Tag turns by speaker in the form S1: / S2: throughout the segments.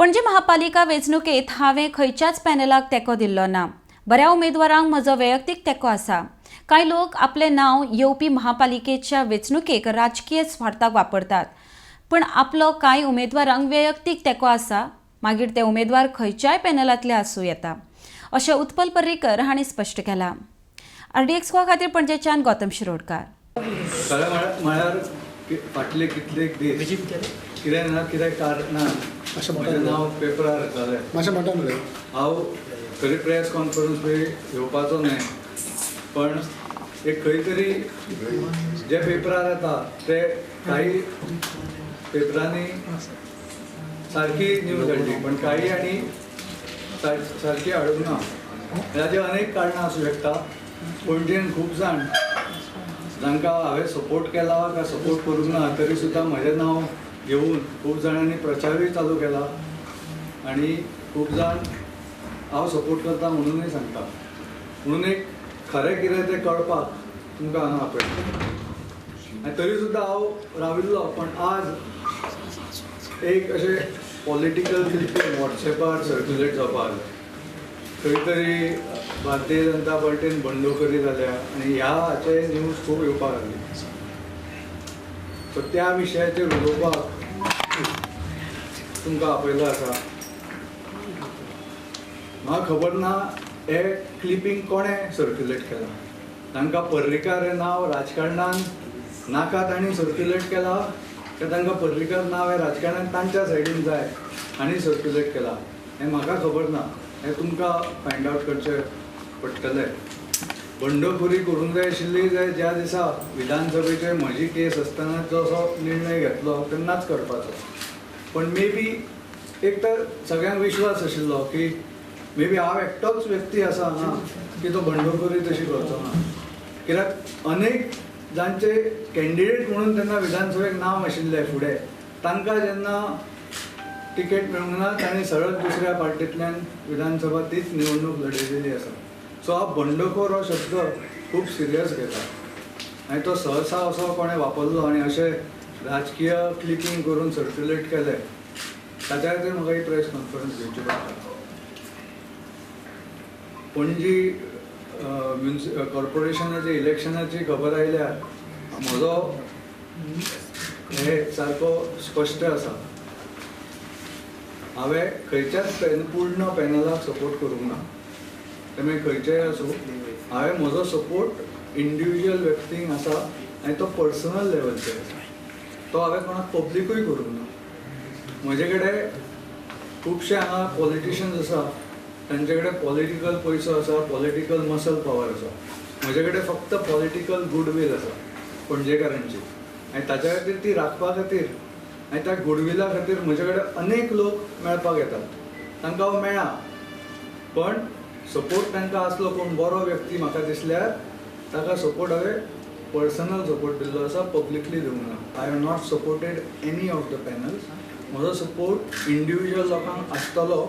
S1: पणजे महापालिका वेंचणुकेत हांवें खंयच्याच पॅनलाक तेंको दिल्लो ना. बऱ्या उमेदवारांक म्हजो वैयक्तीक तेंको आसा. कांय लोक आपलें नांव येवपी महापालिकेच्या वेंचणुकेक राजकीय स्वार्थाक वापरतात, पूण आपलो कांय उमेदवारांक वैयक्तीक तेंको आसा, मागीर ते उमेदवार खंयच्याय पॅनलांतले आसूं येता, अशें उत्पल पर्रीकर हांणी स्पश्ट केलां. आरडीएक्स गोवा खातीर पणजेच्यान गौतम शिरोडकार.
S2: खरें म्हळ्यार फाटले कितले दीस कितें ना कितें कारणान म्हजें नांव पेपरार येतालें.
S3: मातशें मोठ्यान उलय.
S2: हांव तरी प्रेस कॉन्फरन्स बी घेवपाचो न्हय, पण एक खंय तरी जे पेपरार येता ते काही पेपरांनी सारकी न्यूज हाडली, पण काही आनी सारकी हाडूंक ना. ताजे अनेक कारणां आसूं शकता. पणजेन खूब जाण जांकां हांवें सपोर्ट केला काय सपोर्ट करूंक ना, तरी सुद्दां म्हजें नांव घेवन खूब जाणांनी प्रचारूय चालू केला आनी खूब जाण हांव सपोर्ट करता म्हणूनय सांगता. म्हणून एक खरें कितें तें कळपाक तुमकां हांगा आपयता. आनी तरी सुद्दां हांव राविल्लो, पण आज एक अशें पॉलिटिकल क्लिपींग वॉट्सॅपार सर्क्युलेट जावपाक लागलें. खंय तरी भारतीय जनता पार्टीन बंडखोरी जाल्या आनी ह्या हाचे न्यूज खूब येवपाक लागली. सो त्या विशयाचेर उलोवपाक तुमकां आपयलो आसा. म्हाका खबर ना हे क्लिपींग कोणें सर्क्युलेट केलां. तांकां पर्रीकार हें नांव राजकारणान नाका तांणी सर्क्युलेट केलां, काय तांकां पर्रीकार नांव हें राजकारणान तांच्या सायडीन जाय आनी सर्क्युलेट केलां, हें म्हाका खबर ना. हें तुमकां फायंड आवट करचें पडटलें. बंडखोरी करूंक जाय आशिल्ली जाल्यार ज्या दिसा विधानसभेचेर म्हजी केस आसतना जसो निर्णय घेतलो तेन्नाच करपाचो. पण मे बी एक तर सगळ्यांक विश्वास आशिल्लो की मे बी हांव एकटोच व्यक्ती आसा हांगा की तो बंडखोरी तशी करचो ना, कित्याक अनेक जांचे कॅन्डिडेट म्हणून तेन्ना विधानसभेक नांव आशिल्लें फुडें, तांकां जेन्ना तिकेट मेळूंक ना तांणी सरळ दुसऱ्या पार्टींतल्यान विधानसभा तीच निवडणूक लढयलेली आसा. सो हांव बंडखोर हो शब्द खूब सिरियस घेता आनी तो सहसा असो कोणें वापरलो आनी अशें राजकीय क्लिपींग करून सर्क्युलेट केलें, ताच्या खातीर म्हाका ही प्रेस कॉन्फरन्स घेवची पडटा. पणजी कॉर्पोरेशनाची इलेक्शनाची खबर आयल्यार म्हजो हे सारको स्पश्ट आसा. हांवें खंयच्याच पूर्ण पॅनलाक सपोर्ट करूंक ना, ते मागीर खंयचेय आसूं. हांवें म्हजो सपोर्ट इंडिविज्युअल व्यक्तींक आसा आनी तो पर्सनल लेवलचेर आसा, तो हांवें कोणाक पब्लिकूय करूंक ना. म्हजे कडेन खुबशे हांगा पॉलिटिशियन्स आसा, तांचे कडेन पॉलिटिकल पयसो आसा, पॉलिटिकल मसल पावर आसा. म्हजे कडेन फक्त पॉलिटिकल गुडवील आसा पणजेकारांची, आनी ताच्या खातीर ती राखपा खातीर आनी त्या गुडविला खातीर म्हजे कडेन अनेक लोक मेळपाक येतात. तांकां हांव मेळ्ळा, पण सपोर्ट तांकां आसलो कोण बरो व्यक्ती म्हाका दिसल्यार ताका सपोर्ट हांवें पर्सनल सपोर्ट दिल्लो आसा, पब्लिकली दिवंक ना. I have not supported any of the panels. म्हजो सपोर्ट इंडिविज्युअल लोकांक आसतलो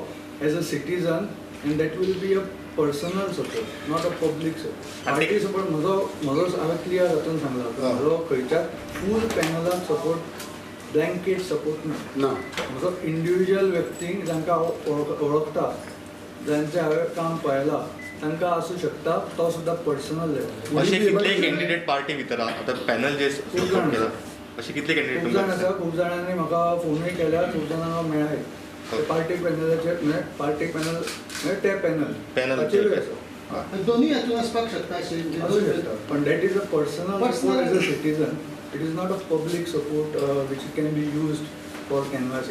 S2: as a citizen, and that will be a personal support, not a public support. Party support म्हजो म्हजो हांवें क्लियर हातून सांगला, म्हजो खंयच्याच फूल पॅनलाक सपोर्ट, ब्लँकेट सपोर्ट ना. म्हजो इंडिविज्युअल व्यक्तींक जांकां हांव वळखता, जांचें हांवें काम पळयलां, तांकां आसूं शकता, तो सुद्दां पर्सनल लेवल.
S4: असे कितले कॅन्डिडेट पार्टी भितर आतां पॅनल जे सपोर्ट केला, असे कितले कॅन्डिडेट?
S2: खूब जाण आसा. खूब जाणांनी म्हाका फोनूय केल्या, खूब जाणांक मेळ्ळे. पार्टी पॅनलाचे, म्हणजे पार्टी पॅनल म्हणजे ते पॅनल
S4: पॅनल
S3: दोन्ही हातून आसपाक शकता अशें
S2: आसूं शकता, पण that is a personal support as a citizen. It is not a public support which can be used for canvassing.